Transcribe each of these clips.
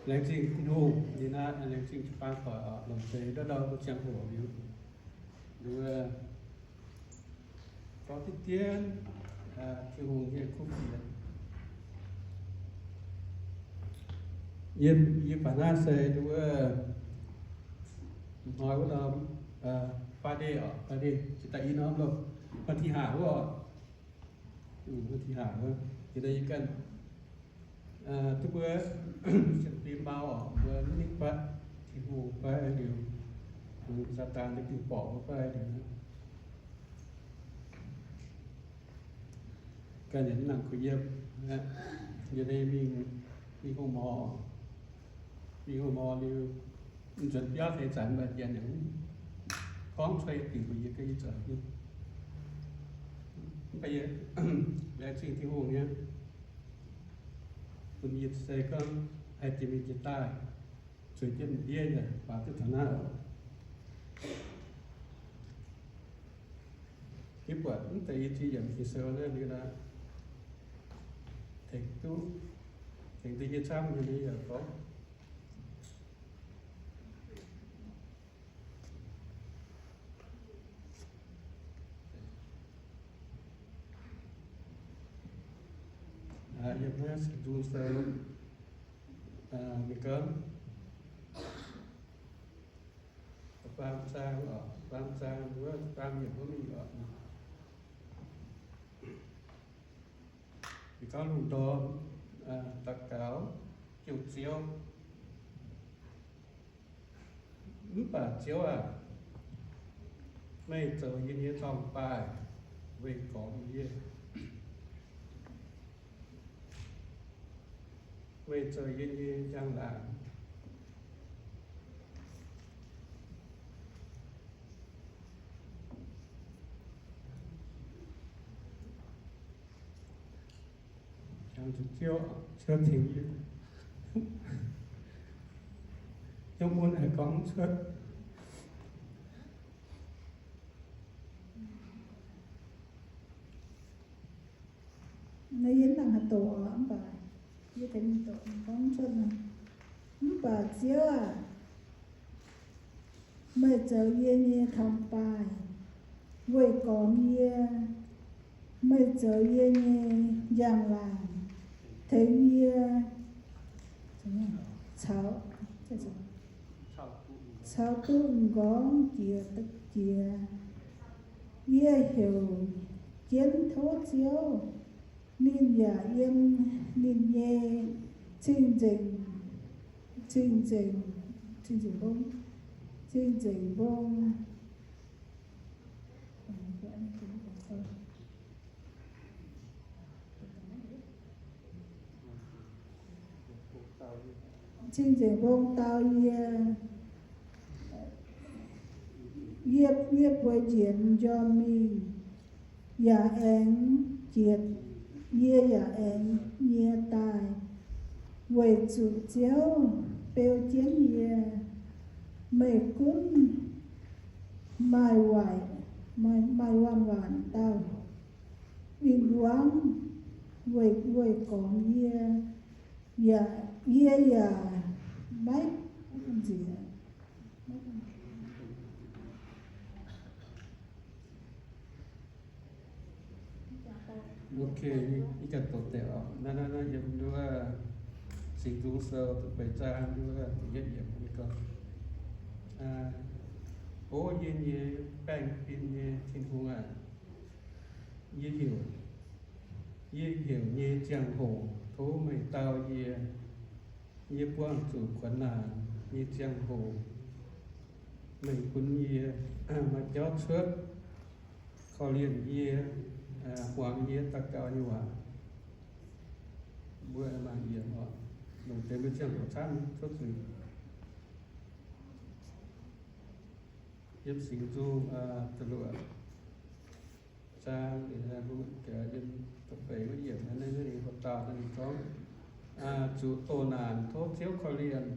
Laengz zingh Tin-Hungh, ninh aeqv, laengz zingh jiu-baang doic oc, longc deix ndortv ndau mbuo ziangh hoc liuz, nduov, gorngv diqv dienv Tin-Hungh nyei kuv fienx. Yie, yie baac naaiv se nduov, hnoi wuov norm, Friday oc, Friday jiex daaih i norm loh, วันที่ห้า wuov oc. วันที่ห้า wuov, jiex daaih i ganh, duqv mbuo sienx fim mau oc, mbuo mv nitv fatv Tin-Hungh fai liuz, Saadaan nyei diuh borqc wuov fai liuz, ganh yaac mv nangc kuh yiem, yie naaiv mingh, mingh hungh mor, mingh hungh mor liuz, nzuonx biauv deix zanc mv baac janx yaac gorngv cuotv dingc bun yie, ga'yie zoux nyei. Mv baac yie laengz zingh Tin-Hungh nyei, bun yie se gorngv haih jiex mingh jiex daaih, zueiz jienv ndiev yaac faaux duqv taux naaiv oc. Yie buatc mv deix yie ziex yiemc Ging-Sou naaiv liuz, tengx duqv, tengx duqv yie camv nyei, yie yaac gorngv yiem naaiv Singx Nzung Sou, ninh gorngv faam zaang oc, faam zaang wuov faam yiemc wuov mingh oc. Ninh gorngv lungh ndorm daux gaux jouh Ziouv. Mv baac Ziouv aac, meih zoux yie nyei torngv-baaih weih gormx yie. Meih zoux yie nyei njang-laangc. Ziouv, Ziouv tengx yie. Yiem mun haiz gorngv cuotv. Naaiv yie mv nangc haaix doqc oc, mv baac yie tengx ninh doqc, ninh gorngv cuotv nor. Mv baac Ziouv aac, meih zoux yie nyei torngv-baaih weih gormx yie. Meih zoux yie nyei njang-laangc, tengx yie caux, caux duqv m'nqorngv jiex, jiex. Yie heuc jienv tov Ziouv, ninh yaac yiem ninh nyei cing-nzengc, cing-nzengc, cing-nzengc mbong, cing-nzengc mbong. Cing-nzengc mbong dau yie, yie, yie bueix njiec m'njormh mingh, yaac aengx jiex, yie yaac aengx nyie daaih, weic zuqc Ziouv beu jienv yie. Meih gunv maaih waaic, maaih, maaih waanc-waanc dauh win-wangv weih, weih gormx yie, yaac, yie yaac maiv nziex. Ok, ih ganh doqc deix oc. Naaiv, naaiv, naaiv yiem wuov Singx Nzung Sou da'feix zaang wuov da'yietv yiemc gorngv, O yie nyei baengh fim nyei Tin-Hungh aac, yie heuc, yie heuc nyei ziangh hoc tov meih dau yie. Yie buangh zuqc kuonx naanc nyei ziangh hoc, meih gunv yie maaih jauv cuotv, korv-lienh yie, muangx yie daux gaux nyei waac. Mbuo mangc yiemc oc, longc deix mbuo ziangh hoc camv cuotv zuiz. Yiem Singx Nzung da'luoqc zaang, yiem da'feix wuov yiemc, naaiv ninh gorngv, zuqc doh naanc tov Ziouv korv-lienh.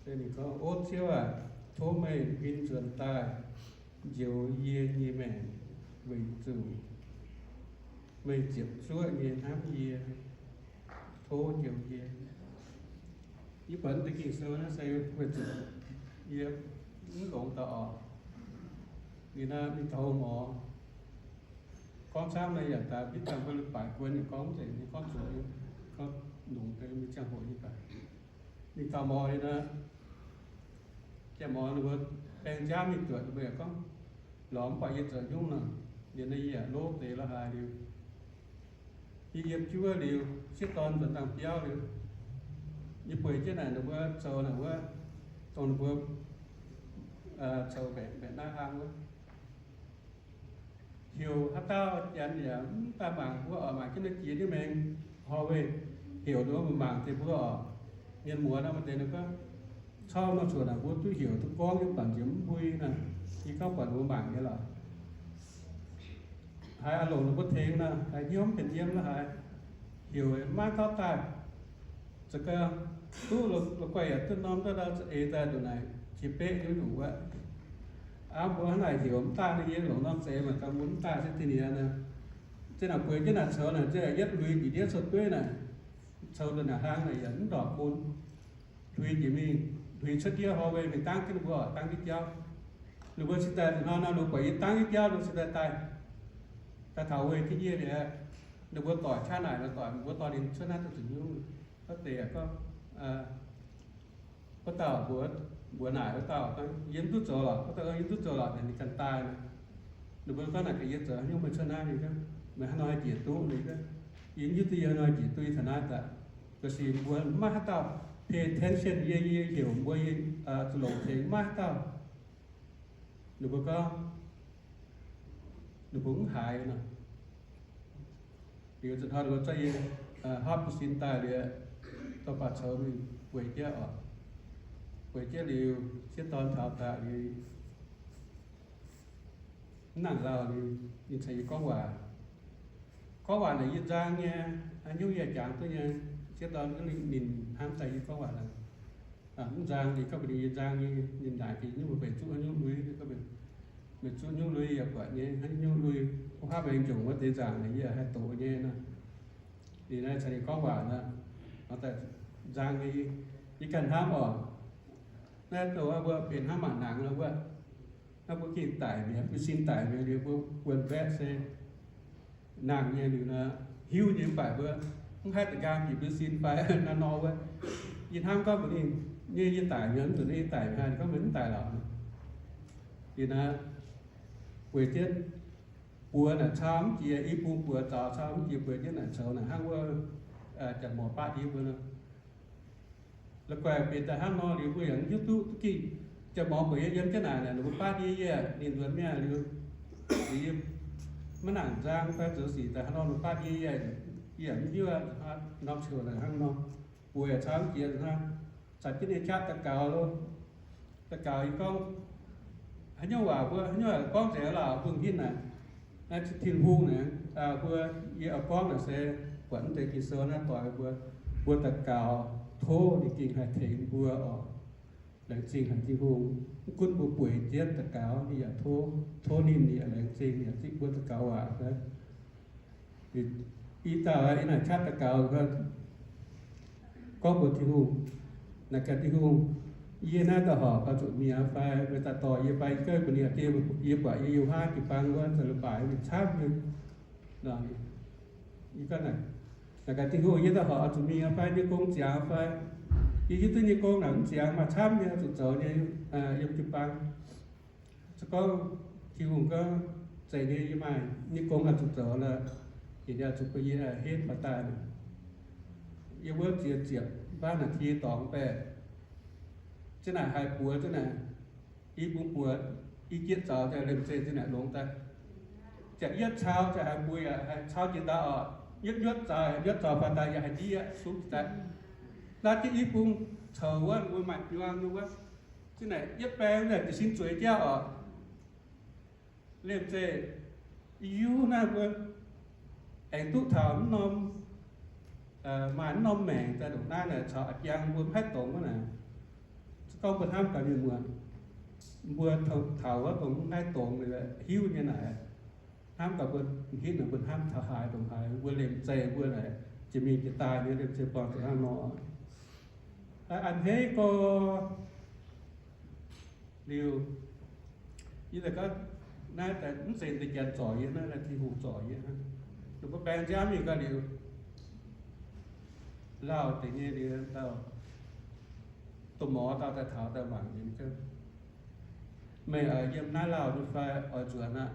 Ninh gorngv, O Ziouv aac, tov meih huin nzuonx daaih njoux yie nyei maengc, weic zuqc meih ziepc zuoqv nyei hnamv yie. Tov njoux yie. Yie buatc naaiv deix Ging-Sou naaiv se weic zuqc yie mv longx daaih oc. Ninh naaiv mingh taux mor, gorngv camv naaiv yaac daaih mv dangh mbuo leiz-baaix guon nyei gorngv nzengc, ninh gorngv zuqc, gorngv longx deix mingh ziangh hoc nyei daaih. Mingh taux mor ninh naaiv, jaa mor ninh mbuo baeng nziaamv mingh duqv, ninh mbuo yaac gorngv, lorz mv baac yie zoux nyungc nor, ninh naaiv yie yaac lov deix la'haaix liuz, yie yiem jiuv liuz, sieqv dorn nzuonx dangh biauv liuz, yie bueix jienv naaic ninh mbuo zoux naaic wuov, dongh ninh mbuo zoux mbaeqc naaiv hlang wuov, heuc haaix dauh janx yaac mv daaih mangc mbuo oc, mangc jienv naaiv jiex jienv mengh hor weih, heuc ninh mbuo mangc deix mbuo oc. Mienh muoz nor maaih deix ninh gorngv, corc nor cuotv naaic mbuo duqv heuc duqv gorngv nyei, mv baac nziex mv mbui naaic, yie gorngv buatc ninh mbuo mangc nyei lorqc. Haiz a'longc ninh mbuo tengx naaic, haiz hnyouv mv benx yiem la'haaix, heuc maiv tauv daaih. Za'gengh duqv la'guaih yaac duqv norm ndau za'eix daaih ndongc naaic qiex beqv nyungc-nyungc wuov. Aa, mbuo hnangv naaic heuc mv daaih nor, yie longc norm za'eix mangc gaax mbuo mv daaih se da'nyeic naaic. Zinh naaic bueix jienv naaic coux naaic, zinh naaic yietv lui njiec ndiev coux dueiv naaic, coux ndongc naaic hlang naaic yaac mv ndorpc bun. Hlui jiex mingh, hlui cuotv ndiev hall way mingh dangv jienv ninh mbuo oc, dangv jienv jauv. Ninh mbuo cingx daaih hnoi nor, ninh mbuo buatc yie dangv jienv jauv, ninh cingx daaih daaih, daaih taux weih jienv yie mi'aqv. Ninh mbuo doic qaqv naaic nor doic, ninh mbuo dorh ninh cuotv naaiv daaih zuqc nyungc. Wuov deix gorngv, wuov dauh mbuox, mbuox naaic wuov dauh, yie mv duqv zoux lorqc. Wuov dauh, yie mv duqv zoux lorqc, ninh ganh daaih. Ninh mbuo gorngv naaic gaax yie zoux haaix nyungc meih cuotv naaiv, ninh gorngv, meih haaix nor haih njiec duqv, ninh gorngv, yie mv hiuv duqv yie haaix nor njiec duqv yie taux naaiv daaih. Ga'sic mbuo maiv haaix dauh pay attention yie, yie heuc mbuo, yie zuqc longc tengx maiv haaix dauh. Ninh mbuo gorngv, ninh mbuo mv haiz nor. Liuz zinh hnoi ninh mbuo zorqv yie hopv sin daaih liuz, dorh baac coux mingh bueix jienv oc. Bueix jienv liuz, sieqv dorn taux daaih liuz, mv nangc lauh liuz, ninh caux yie gorngv waac. Gorngv waac naaic yie nzang nyei, haaix nyungc yie jangx duqv nyei. Sieqv dorn gorngv ninh hnamv daaih yie gorngv waac naaic, mv nzang. Ninh gorngv mbuox ninh yie nzang nyei, ninh naaic gaax nyungc mbuo benx zuqv haaix nyungc lui. Gorngv meih zuqv nyungc lui yaac buatc nyei, haaix nyungc lui, wuov haav mengh njongc wuov deix nzaangc naaic yie haih doqc nyei nor. Ninh naaiv caux ninh gorngv waac nor, daaih nzang nyei, yie ganh hnamv oc. Naaiv dongh mbuo benx hnangv maac nangx nor wuov, naaiv mbuo gengh daic mi'aqv, mbuo sin daic mi'aqv liuz, mbuo wuonh mbaeqv se nangh nyei liuz nor, hiuv nyei, mv baac mbuo mv haih da'nqaang bieqc mbuo sin fai naaiv nor wuov. Yie hnamv gorngv mbuox ninh, nyei yie daic mi'aqv, mv zuqc yie daic mi'aqv, ninh gorngv meih mv daic lorqc. Liuz naaiv bueix jienv buoz naaic cau mv jiex, i bung buoz zaux cau mv jiex, bueix jienv naaic coux naaic hnangv wuov jaax morc baav ndiev mbuo nor. La'guaih benx daaih hnangv nor liuz, mbuo yaac mv hiuv duqv duqv gengh. Jaa-morng buatc yie yiem jienv naaic, ninh mbuo baav ndiev yie, ninh nzuonx mienh liuz, yie maiv nangc nzang fai zoux sic daaih hnangv nor, ninh baav ndiev yie, yie yaac mv hiuv norm ziouc naaic hnangv nor. Buoz yaac cau mv jiex hnangv, caux jienv ninh qaqv daux gaux lo. Daux gaux yie gorngv, haaix nyungc waac mbuo, haaix nyungc waac gorngv nzengc lorqc, mbuo mv hinv naaic. Naaiv Tin-Hungh naaic, mbuo, yie oix gorngv naaic se buatc mv deix Ging-Sou naaiv doix mbuo, mbuo daux gaux tov ninh gengh haih tengx mbuo oc. Laengz zingh haic Tin-Hungh, mv gunv mbuo bueix jienv daux gaux ninh yaac tov, tov ninh, ninh yaac laengz zingh, ninh yaac zipv mbuo daux gaux waac. I dauh ih naaic qaqv daux gaux gorngv mbuox Tin-Hungh, naaic gaax Tin-Hungh, yie naaiv daaih horpc oix zuqc mingh aqv fai, meih daaih dorh yie fai, yie ganh mbuox ninh, yie buatc yie yiem haav jiu-baang wuov, za'gengh leiz-baaix mingh camv nyei. Naaic gaax Tin-Hungh, yie daaih horpc oix zuqc mingh aqv fai, nyei gong ziangx fai, yie hiuv duqv nyei gong naaic mv ziangx, maaih camv nyei, zuqc zoux nyei, yiem jiu-baang. Se gorngv Tin-Hungh gorngv, zeiz nyei, yie maaih nyei gong oix zuqc zoux lorqc, yie oix zuqc bun yie henv faaux daaih. Yiem wuov ziex ziepc mbaanv naaic ti dorngx baeqc, zinh naaic haiz buoz zinh naaic, i bung buoz, i jieqv zaux daaih lemh zeih zinh naaic longx daaih. Ziouc yietv cau, ziouc haiz buoz yaac haiz cau jiex daaih oc. Yietv nyuotv zaux, nyuotv zaux faaux daaih yaac haiz ndiev sung daaih. Naaiv jienv i bung coux wuov, mbuo maaih juang wuov, zinh naaic yietv baeng naaic jiez sin zueiz jauv oc. Lemh zeih i youh naaiv mbuo aengx duqv taux mv norm, maaih mv norm maengc daaih ndongc naaiv naaic caux a'jang mbuo mv haih dongz wuov naaic. Se gorngv mbuo hnamv gaax mienh muoz, mbuo taux wuov dongh mv haih dongz liuz hiuv nyei naaic, hnamv gaax mbuo hitv naaic mbuo hnamv taux haaix ndongc haaix, mbuo lemh zeih mbuo naaic jiex mingh jiex daaih nyei liemh zeih buangh zuqc hnangv nor. A'hneiv gorx liuz, yie daaih gorngv naaiv daaih mv zeiz deix janx zorc yie, naaiv daaih Tin-Hungh zorc yie. Ninh mbuo baeng nziaamv mingh gau liuz, lauh deix nyei liuz, dauh domh-morc dauh daaih taux daaih mangc ninh gorngv, meih oix yiem naaiv lauh nyei fai oix nzuonx aqv?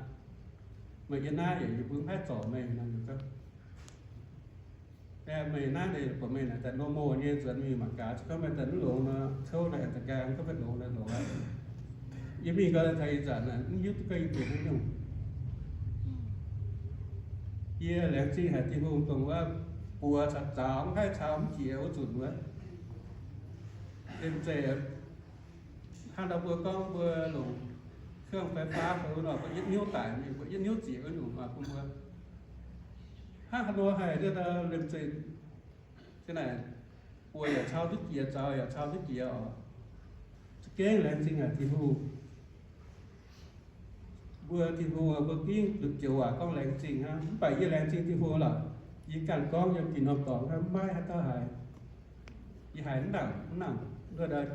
Meih yiem naaiv yaac yie mbuo mv haih zorc meih nor. Ninh gorngv, meih naaiv deix buatc meih naaic daaih normal nyei, nzuonx mingh mangc gaax, se gorngv meih daaih mv longx nor, tov naaic da'nqaang, gorngv meih longx naaic longx aqv. Yie mingh gau taux ih zanc naaic mv hiuv duqv gorngv yie mbuox haaix nyungc. Yie laengz zingh haic Tin-Hungh dongh wuov buoz caux zaux mv haih cau mv jiex wuov nzunc wuov. Liemh zeih hnangv nor mbuo gorngv mbuo longc เครื่องไฟฟ้า fai wuov nor, mbuo yietv hnyouv daic mingh, mbuo yietv hnyouv zieqc wuov nyungc, bun mbuo hnangv haaix nor haih liemh zeih, naaic buoz yaac cau duqv jiex, zaux yaac cau duqv jiex oc. Za'gengh laengz zingh haic Tin-Hungh. Mbuo Tin-Hungh, mbuo gengh joux waac gorngv laengz zingh hnangv, mv baac yie laengz zingh Tin-Hungh lorqc, yie ganh gorngv yiem gin norm dorngx hnangv, maiv haaix dauh haiz. Yie haiz mv nangc, mv nangc,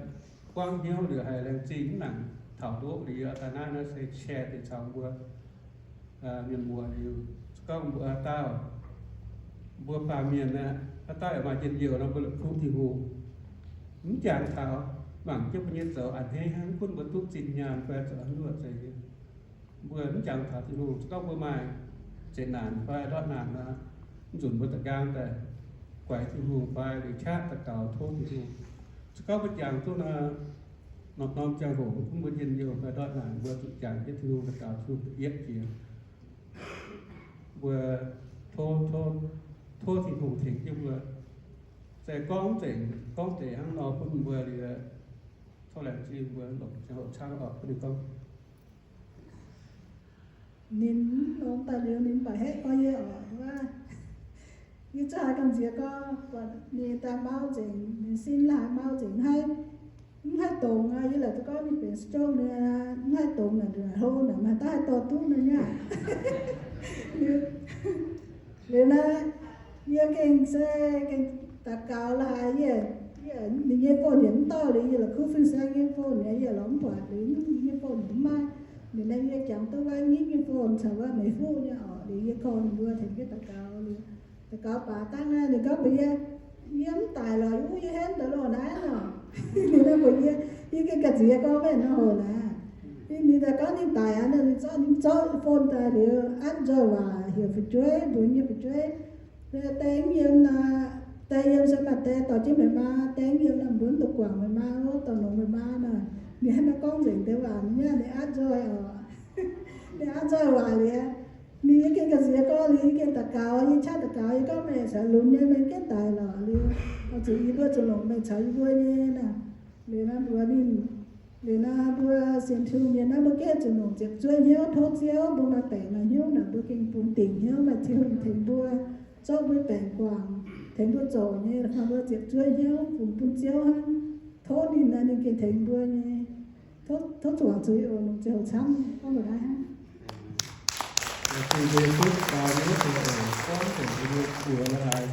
buangv hnyouv liuz haiz laengz zingh mv nangc, taux ndoqv liuz daaih naaiv naaiv se share deix caux mbuo mienh muoz liuz, gorngv mbuo haaix dauh, mbuo baamh mienh aeqv, haaix dauh yaac maaih njien-youh nor, mbuo la'kuqv Tin-Hungh. Mv jangx taux mangc jienv mbuo nyei zoux a'hneiv hnangv, gunv mbuo duqv zinh nyaanh fai zoux haaix nyungc zeiz, mbuo mv jangx taux Tin-Hungh. Se gorngv mbuo maaih zeqc naanc fai ndortv naanc nor, mv nzunc mbuo da'nqaang daaih guaix Tin-Hungh fai liuz qaqv daux gaux tov Tin-Hungh. Se gorngv mbuo jangx duqv nor, norm-norm ziangh hoc mbuo njien-youh fai ndortv naanc, mbuo zuqc jangx jienv Tin-Hungh daux gaux, Tin-Hungh da'yietv jiex. Mbuo tov, tov, tov Tin-Hungh tengx jienv mbuo. Se gorngv nzengc, gorngv deix hnangv nor bun mbuo liuz, tov laengz zingh mbuo longc ziangh hoc camv oc, bun ninh gorngv. Ninh longx daaih liuz, ninh mv baac hetv gorngv yie oc, wuov, yie zungv haiz gamh nziex gorngv, buatc ninh daaih mau nzengc, ninh sin laaix mau nzengc, mv haih, mv haih dongz aqv. Yie laaix duqv gorngv ninh benx stroke nyei, mv haih dongz naaic, hlo naaic, maaih daaih haih dorh duqv nor nyei aqv. Liuz naaiv, yie gengh se gengh daux gaux laaix, yie, yie, ninh nyei phone yaac mv dorh liuz, yie la'kuqv fin-saeng nyei phone nyei, yie lorz mv buatc liuz, ninh nyei phone yaac mv maaih. Ninh naaiv yie jangx duqv wuov nyitv nyei phone caux wuov Meiv Fuqv nyei oc. Liuz yie call ninh mbuo tengx jienv daux gaux liuz, daux gaux baac dangh naaiv ninh gorngv mbuox yie, yie mv daic lorqc, yie henv daaih loh naaiv nor. Ninh naaiv mbuox yie, yie gengh gamh nziex gorngv mv baac nor hoc naaic. Ninh daaih gorngv ninh daic aqv nor, ninh zorqv, ninh zorqv phone daaih liuz, atv nzoih waac heuc fu'jueiv, mbuox nyei fu'jueiv, die mv yiem nor, die yiem se maaih die dorh jienv meih maa, die mv yiem nor mbuo mv duqv guangc meih maa, wuov dorh longx meih maa nor. Ninh hnangv naaiv gorngv nzengc deix waac, ninh atv nzoih oc. Ninh atv nzoih waac liuz, ninh yie gengh gamh nziex gorngv liuz, yie gengh daux gaux, yie qaqv daux gaux, yie gorngv meih caux lunx nyei, meih mv gaengh daic lorqc liuz, oix zuqc yie mbuo zuqc longc meih caux yie mbuo nyei naaic. Liuz naaiv mbuox ninh, liuz naaiv mbuo sienx Tin-Hungh mienh naaiv mbuo gengh zuqc longc ziepc zuoqv hnyouv tov Ziouv, mbuo maaih baengc maaih hnyouv naaic mbuo gengh bungx dingc hnyouv, maaih Tin-Hungh tengx mbuo, zorqv mbuo baengc guangc, tengx mbuo zoux nyei, mbuo ziepc zuoqv hnyouv fungx bun Ziouv hnangv. Tov ninh naaic, ninh gengh tengx mbuo nyei. Tov, tov zuqc zuiz oc, longc ziangh hoc camv gorngv mbuo naaiv hnangv. Yesu gorngv deix mbuo buoz la'haaix,